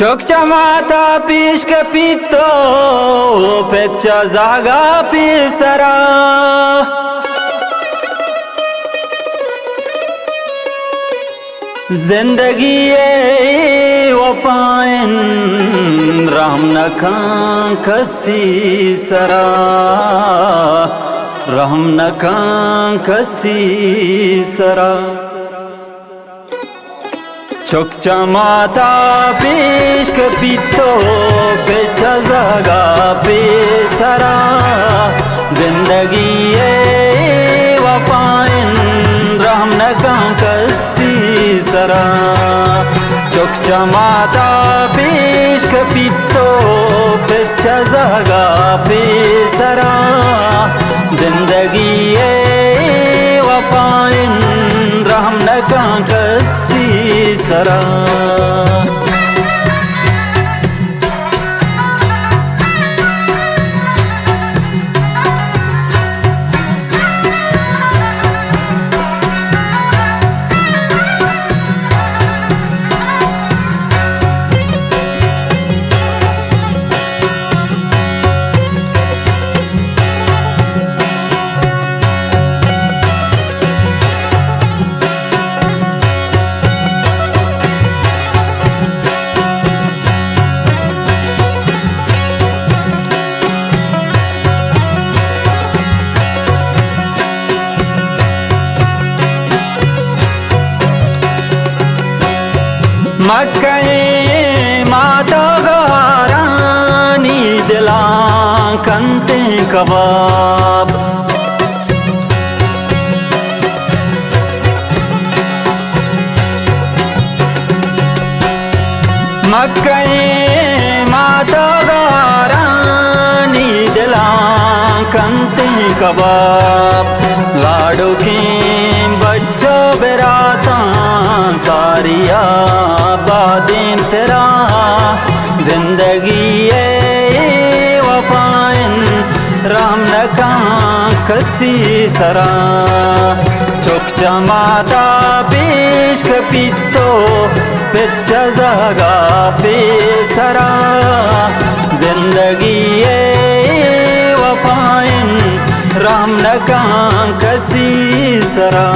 چک چہ ماتا پیش کپیت و پت چہ زہگا پیسرا۔ زندگی ءِ وفائن رحم نکاں کسی سرا، رحم نکاں کسی سرا۔ چک چہ ماتا پیش کپیت و پت چہ زہگا پیسرا۔ زندگی ءِ وفائن رحم نکاں کسی سرا۔ چک چہ ماتا پیش کپیت و پت چہ زہگا پیسرا۔ زندگی ءِ وفائن رحم نکاں کسی سرا۔ مکہ ءِ مات ءُ گوھارانی دلاں کنتیں کباب۔ مکہ ءِ مات ءُ گوھارانی دلاں کنتیں کباب۔ لاڈکیں بچ ءُ براتاں ساری آبادیں ترا۔ زندگی ءِ وفائن رحم نکاں کسی سرا۔ چک چہ ماتا پیش کپیت و پت چہ زہگا پیسرا۔ زندگی ءِ وفائن رحم نکاں کسی سرا۔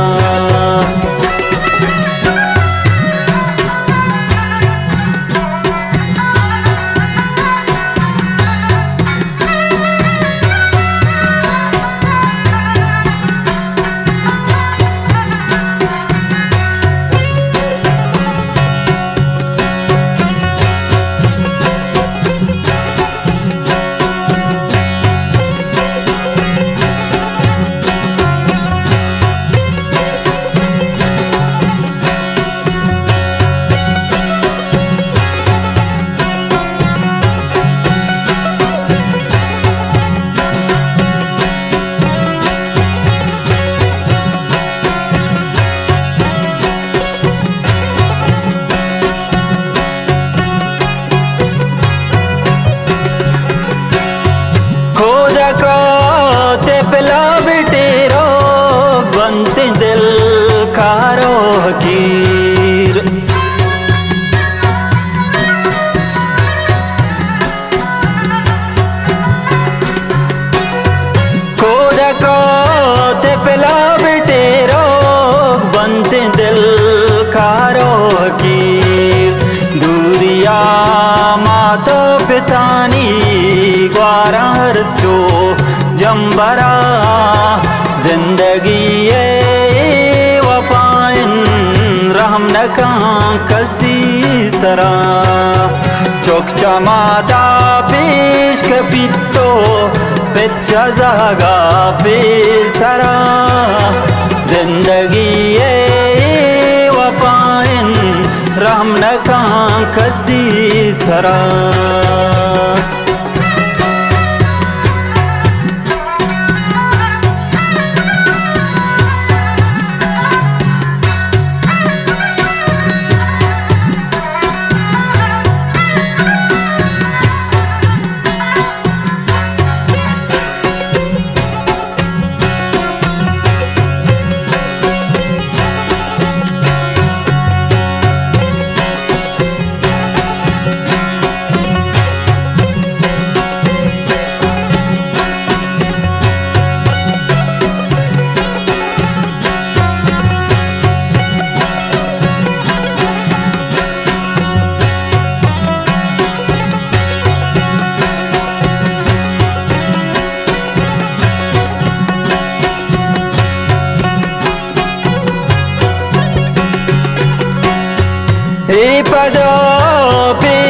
کودک ءُ تپلا بٹیروک بنت دل کارو حقیر۔ کودک ءُ تپلا بٹیروک بنت دل کارو حقیر۔ دوریا مات ءُ پتانی گواراں ارس چو جمبرا۔ زندگی ءِ وفائن رحم نکاں کسی سرا۔ چک چہ ماتا پیش کپیت و پت چہ زہگا پیسرا۔ زندگی ءِ وفائن رحم نکاں کسی سرا۔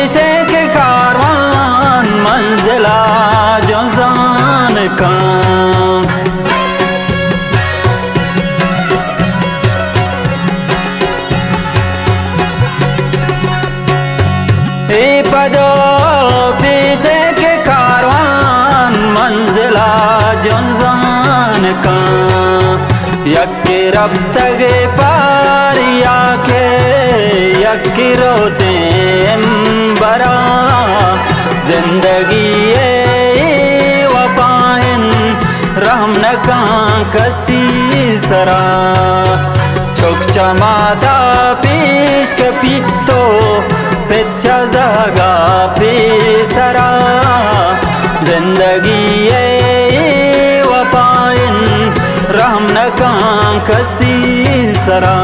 پیشے کہ کاروان منزلا جنزان کن۔ اے پدو پیشے کہ کاروان منزلا جنزان کن۔ یک کہ رپتگ پاریا کہ یکے روتیں امبرا۔ زندگی ءِ وفا انت رحم نکاں کسی سرا۔ چک چہ ماتا پیش کپیت و پت چہ زہگا پیسرا۔ زندگی ءِ وفا انت رحم نکاں کسی سرا۔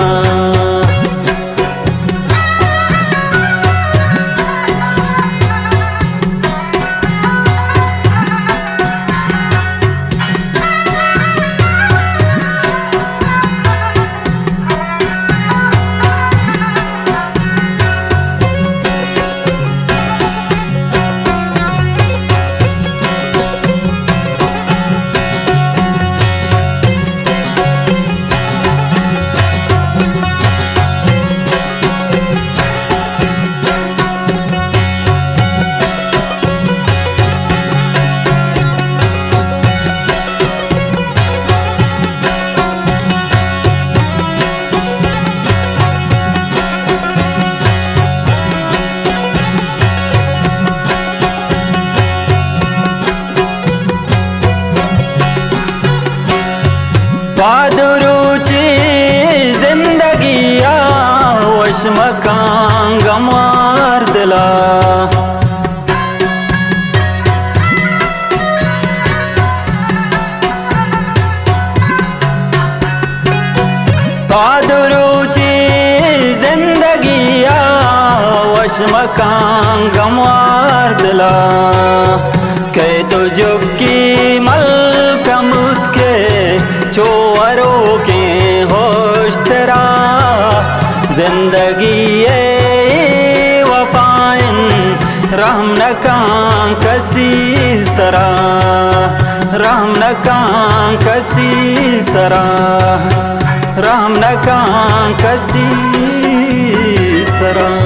پاد روچی زندگی ءَ وش مکاں گموار دلا۔ پاد روچی زندگی ءَ وش مکاں گموار دلا۔ کئے تو جکی ملکم اتکے چو وروکیں ہوشترا۔ زندگی ءِ وفا انت رحم نکاں کسی سرا۔ رحم نکاں کسی سرا۔ رحم نکاں کسی سرا۔